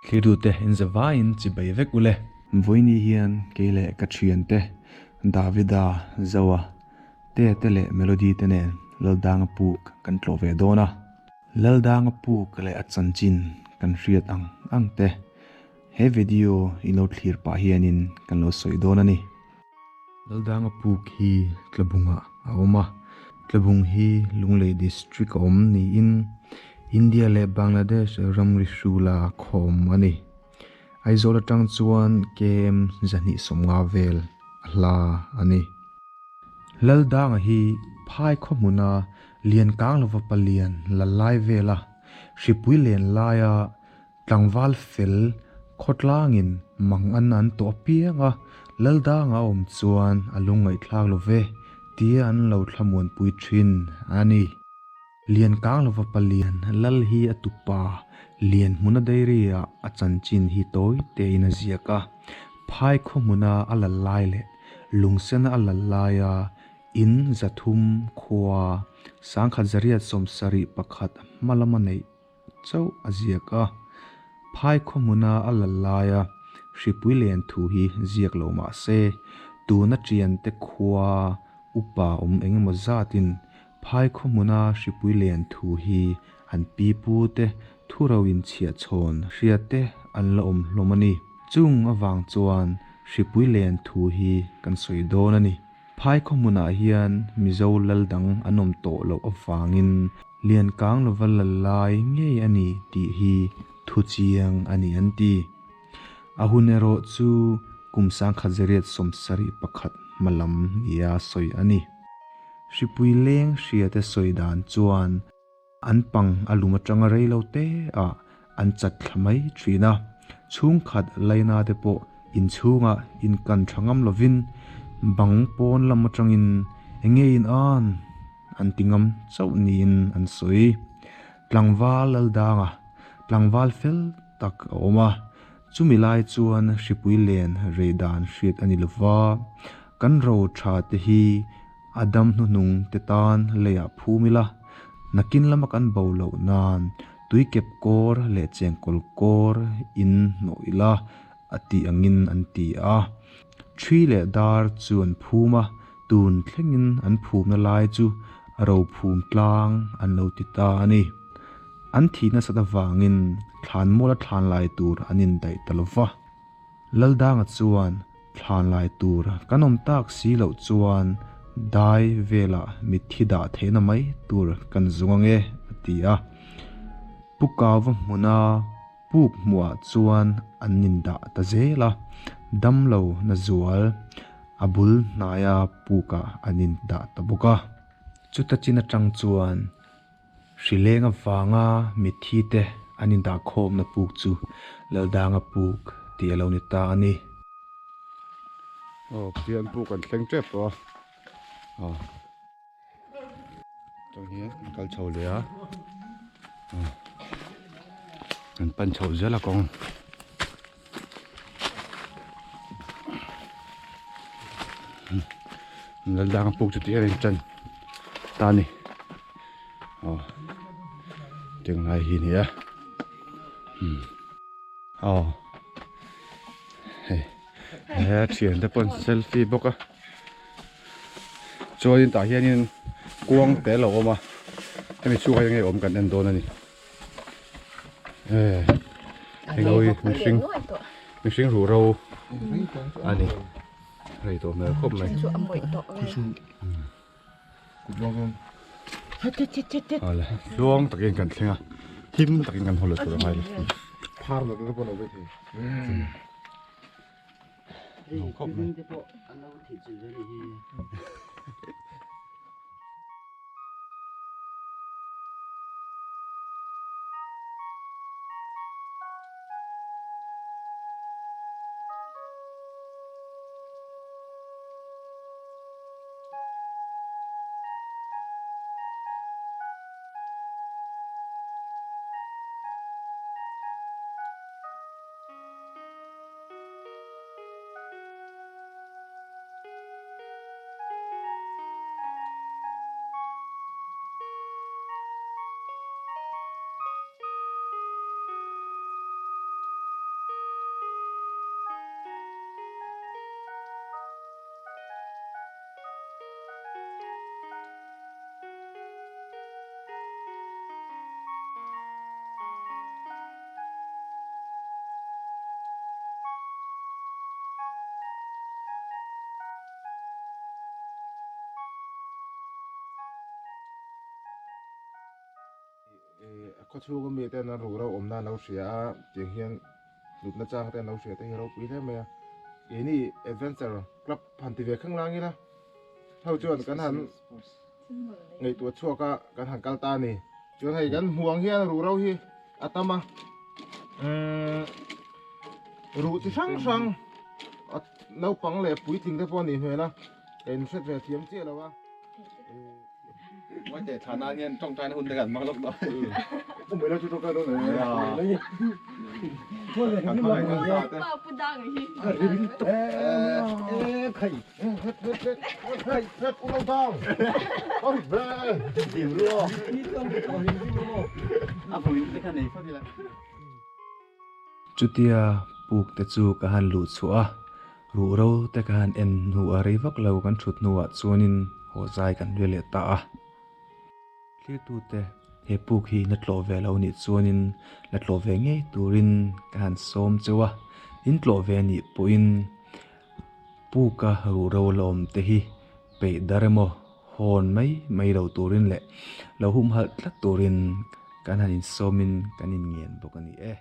Thlirtute in zavaiin chibai vek ule. Vawiini hian kei leh ka thiante Davida, Zoa, Tea te leh Melody te nen Laldanga puk kan tlawh ve dawn a. Laldanga puk leh a chanchin kan hriat ang ang te he video in lo thlir pah hianin kan lo sawi dawn a ni. Laldanga puk hi Tlabungah a awm a, Tlabung hi Lunglei District a awm niin India leh Bangladesh ramri hrula khawm a ni. Aizawl atang chuan KM 250 vel a hla a ni. Laldanga hi phai khaw hmuna Liankang lova palian la lai vela hripui len laia Tlangval fel khawtlangin mang an an tawh apiang a, Laldanga a awm chuan a lungngaihthlak lo ve tia an lo thlamuanpui thin a ni. Liankang lova palian Lal hi a tupa Lianhmuna Dairy ah a chanchin hi tawi tein a ziak a, phai khaw hmuna a lal lai leh lungsena a lal laia in 300 khua 1971 hma lama neih chauh a ziak a, phai khaw hmuna a lal laia hripui len thu hi ziak lo mah se, tuna ṭiante khua upa awm eng emaw zatin phai khaw hmuna hripui len thu hi an pi pu te thuro inchhiah chhawn hria te an la awm hlawm a ni. Chung avang chuan hripui len thu hi kan sawi dawn a ni. Phai khaw hmunah hian Mizo lal dang an awm tawh loh avangin Liankang lova lal lai ngei a ni tih hi thu chiang a ni an ti. A hun erawh chu kum 1971 hma lam nia sawi a ni. Hripui leng hriate sawi dan chuan An pang a lum atanga rei lo te ah an chat thla mai thin a, chhungkhat laina te pawh inchhungah inkan tha ngam lovin bang pawn lam atangin enge in an an ti ngam chauh niin an sawi. Tlangval Laldanga tlangval fel tak a awm a, chumi lai chuan hripui len rei dan hriat a ni lova, kan ro tha te hi A dam hnuhnung te tan leiah phum ila, nakin lama kan bo loh nan tuikep kawr leh chengkawl kawr in hnawh ila a tih angin an ti a. Thi leh dar chu an phum a, tun thlengin an phumna lai chu a ro phum tlang an lo ti ta a ni. An thih nasat avangin thlanmuala thlan lai tur an indaih ta lo va. Laldanga chuan thlan lai tur kan awm tak si loh chuan dai velah mitthi dah theihna mai tur kan zung ang e, a ti a. Pu Kauva hmuna puk hmuhah chuan an indah ta zel a, damlo na zual a bul hnaia pukah an indah ta bawk a. Chuta chin atang chuan Hrileng avanga mitthi te an indahkhawmna puk chu Laldanga puk tih a lo ni ta a ni. Aw Pathian puk an thleng tep tawh a, aw chuan hian an kal chho leh a, aw an pan chho zel a kawng. Laldanga puk chu tih a in tan ta a ni. Aw tiang lai hi a ni a umm aw hei he thian te pawn selfie bawk a chuanin tah hianin kuang te a lo awm a hemi chhungah hian nge awm kan en dawn a ni e heng ho hi mihring mihring ruhro a ni rei tawh hmel khawp mai. Awle tluang takin kan thleng a him takin kan haw leh tur a ngai leh phar lo te pawh lo ve thei nuam khawp mai. A khaw chhunga mi ten an ruhro awmna an lo hria a, tiang hian hlutna chang te an lo hria te hi ropui hle mai a. Keini Adventure Club han ti ve khang lang ila, ho chuan kan han ngaihtuah chhuak a, kan han kal ta a ni. Chuan hei kan hmuh ang hian ruhro hi a tam a, ruh chi hrang hrang naupang leh puitling te pawh a nih hmel a, ka inhret ve thiam chiah lo a. Ngawi teh thla nan hian tawngtaina hun te kan hmang lawk dawn. Umei lo chu tawngtai dawn e. Kan hmangaih kan ta te. Pa pu dang hi. E khai. Het het het het het u lo dang. Oi ve. Dil ru. A phuin te kha nei phawt ila. Chutia puk te chu ka han luh chhuah a, ruhro te ka han en hnu a rei vak lo kan thut hnuah chuanin haw zai kan ri leh ta a. Thlirtute he puk hi na tlawh ve lo nih chuanin la tlawh ve ngei turin ka han sawm cheu a, in tlawh ve nih pawhin puka ruhro la awm te hi peih dar emaw hawn mai mai lo turin leh lo humhalh tlat turin kan han insawmin kan inngen bawk a ni e.